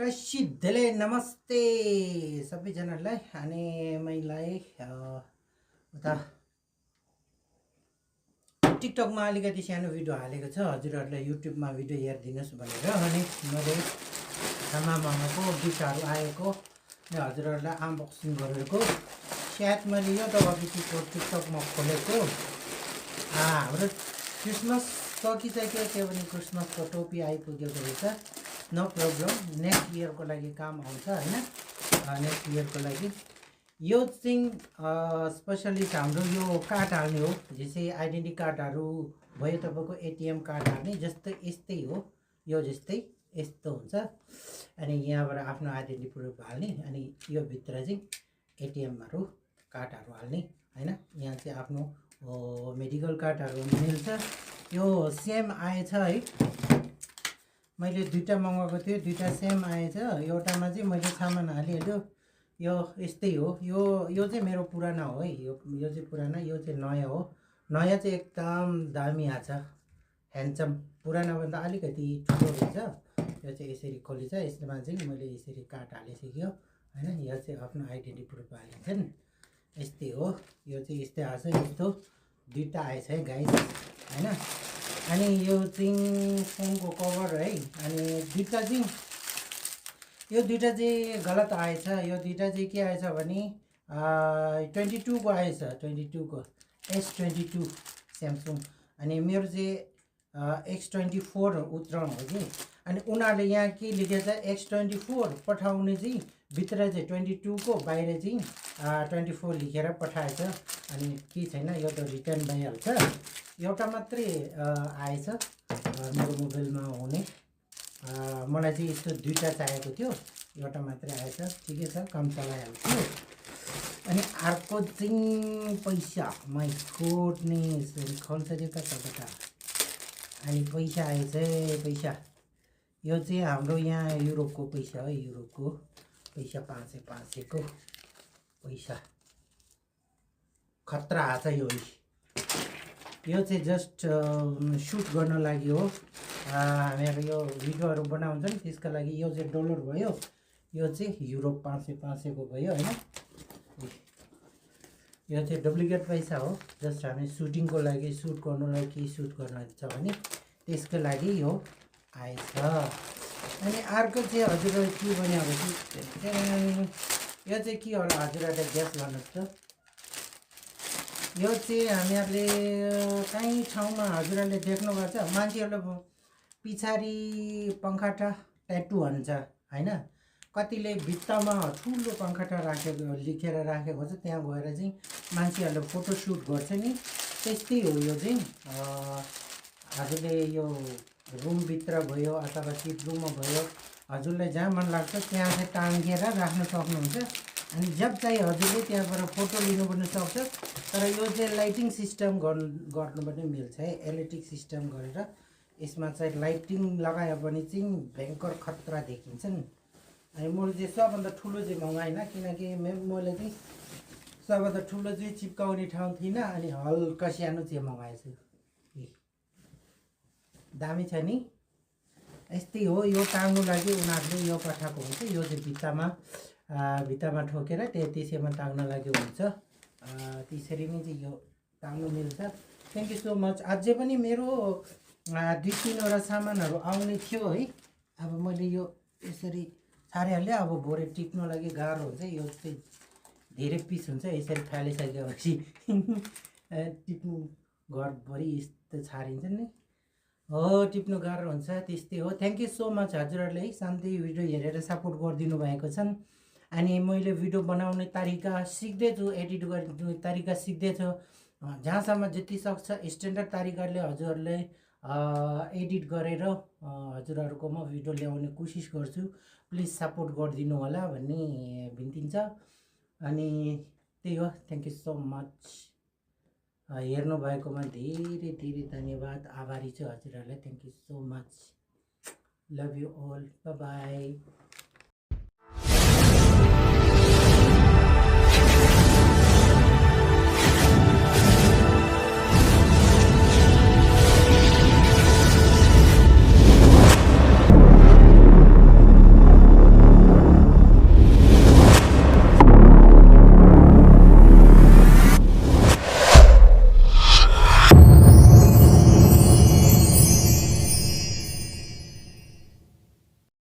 प्रसिद्धले नमस्ते सबैजनालाई। अनि मैले उता टिकटकमा अलिकति सानो भिडियो हालेको छ, हजुरहरूले युट्युबमा भिडियो हेरिदिनुहोस् भनेर। अनि मैले आमा मामाको गिफ्टहरू आएको हजुरहरूलाई अनबक्सिङ गरेको। सायद मैले यो दबाबीको टिकटकमा खोलेको हाम्रो क्रिसमस सकिसक्यो, त्यो पनि क्रिसमसको टोपी आइपुगेको रहेछ। नो प्रब्लम, नेक्स्ट इयरको लागि काम आउँछ हैन। नेक्स्ट इयरको लागि यो चाहिँ स्पेसली हाम्रो यो कार्ड हाल्ने हो, जस्तै आइडेन्टिटी कार्डहरू भयो, तपाईँको एटिएम कार्ड हाल्ने जस्तै यस्तै हो। यो जस्तै यस्तो हुन्छ। अनि यहाँबाट आफ्नो आइडेन्टिटी प्रुफ हाल्ने, अनि यो भित्र चाहिँ एटिएमहरू कार्डहरू हाल्ने हैन। यहाँ चाहिँ आफ्नो मेडिकल कार्डहरू मिल्छ। यो सेम आएछ है, मैले दुईटा मगाएको थिएँ, दुईटा सेम आएछ। एउटामा चाहिँ मैले सामान हालिहाल्यो, यो यस्तै हो। यो चाहिँ मेरो पुरानो हो है, यो चाहिँ पुरानो, यो चाहिँ नयाँ हो। नयाँ चाहिँ एकदम दामी आछ, ह्यान्डसम। पुरानोभन्दा अलिकति ठुलो रहेछ। यो चाहिँ यसरी खोलिन्छ, यसमा चाहिँ मैले यसरी कार्ड हालिसक्यो हैन। यो चाहिँ आफ्नो आइडेन्टिटी प्रुफ हालिन्छन्, यस्तै हो। यो चाहिँ यस्तै आछ, यस्तो दुईटा आएछ है गाइस हैन। अनि यो चाहिँ फोनको कभर है। अनि यो दुईटा चाहिँ गलत आएछ। यो दुईटा चाहिँ के आएछ भने 22 को आएछ, 22 को S22 स्यामसङ। अनि मेरो चाहिँ X24 उत्तरण हो कि। अनि उनीहरूले यहाँ के लेखेछ, X24 पठाउने चाहिँ भित्र चाहिँ 22 को, बाहिर चाहिँ 24 लेखेर पठाएछ। अनि के छैन, यो त रिटर्न भइहाल्छ। एउटा मात्रै आएछ मेरो मोबाइलमा हुने। मलाई चाहिँ यस्तो दुईटा चाहिएको थियो, एउटा मात्रै आएछ, ठिकै छ, काम चलाइहाल्छु। अनि अर्को चाहिँ पैसा, माई गुडनेस, खोल्छ त्यो कताबाट। अनि पैसा आएछ, पैसा यो चाहिँ हाम्रो यहाँ युरोपको पैसा हो, युरोपको पैसा 500 को पैसा खतरा आछ। यो चाहिँ जस्ट सुट गर्न लागि हो। हामीहरू यो भिडियोहरू बनाउँछ नि, त्यसको लागि। यो चाहिँ डलर भयो, यो चाहिँ युरोप 500 को भयो हैन। यो चाहिँ डुप्लिकेट पैसा हो, जस्ट हामी सुटिङको लागि, सुट गर्नुलाई, के सुट गर्न छ भने त्यसको लागि यो आएछ। अनि अर्को चाहिँ हजुरले के भनेको यो चाहिँ के होला, हजुरहरूले ग्यास गर्नुहोस् त। यो चाहिँ हामीहरूले कहीँ ठाउँमा हजुरहरूले देख्नुभएको छ, मान्छेहरूले पछाडि पङ्खाटा ट्याटु हान्छ हैन। कतिले भित्तामा ठुलो पङ्खाटा राखेको, लेखेर राखेको छ, त्यहाँ गएर चाहिँ मान्छेहरूले फोटोसुट गर्छ नि, त्यस्तै हो। यो चाहिँ हजुरले यो रुमभित्र भयो अथवा सिट रुममा भयो, हजुरलाई जहाँ मन लाग्छ त्यहाँ चाहिँ टाँगेर राख्न सक्नुहुन्छ। अनि जब चाहिँ हजुरले त्यहाँबाट फोटो लिनु पनि सक्छ। तर यो चाहिँ लाइटिङ सिस्टम गर्नु पनि मिल्छ है, इलेक्ट्रिक सिस्टम गरेर। यसमा चाहिँ लाइटिङ लगायो भने चाहिँ भयङ्कर खतरा देखिन्छ नि। अनि मैले चाहिँ सबभन्दा ठुलो चाहिँ मगाएन, किनकि मैले चाहिँ सबभन्दा ठुलो चाहिँ चिप्काउने ठाउँ थिइनँ। अनि हल्का सानो चाहिँ मगाएछु, दामी छ नि। यस्तै हो, यो टाङ्नु लागि उनीहरूले यो पठाएको हुन्छ। यो चाहिँ भित्तामा ठोकेर त्यसैमा टाङ्न लागि हुन्छ। त्यसरी नै चाहिँ यो टाङ्नु मिल्छ। Thank you so much. अझै पनि मेरो 2-3वटा सामानहरू आउने थियो है। अब मैले यो यसरी छाडिहालेँ। अब भरे टिप्न लागि गाह्रो हुन्छ, यो चाहिँ धेरै पिस हुन्छ। यसरी फालिसकेपछि टिप्नु घरभरि यस्तो छाडिन्छ नि, हो टिप्नु गाह्रो हुन्छ, त्यस्तै हो। थ्याङ्क यू सो मच हजुरहरूले है, शान्ति भिडियो हेरेर सपोर्ट गरिदिनु भएको छन्। अनि मैले भिडियो बनाउने तरिका सिक्दैछु, एडिट गर्ने तरिका सिक्दैछु। जहाँसम्म जति सक्छ स्ट्यान्डर्ड तरिकाले हजुरहरूले एडिट गरेर हजुरहरूकोमा भिडियो ल्याउने कोसिस गर्छु। प्लिज सपोर्ट गरिदिनु होला भन्ने बिन्ती छ। अनि त्यही हो, थ्याङ्क यू सो मच। हेर्नु भएकोमा धेरै धेरै धन्यवाद, आभारी छु हजुरहरूलाई। Thank you so much, love you all, bye by.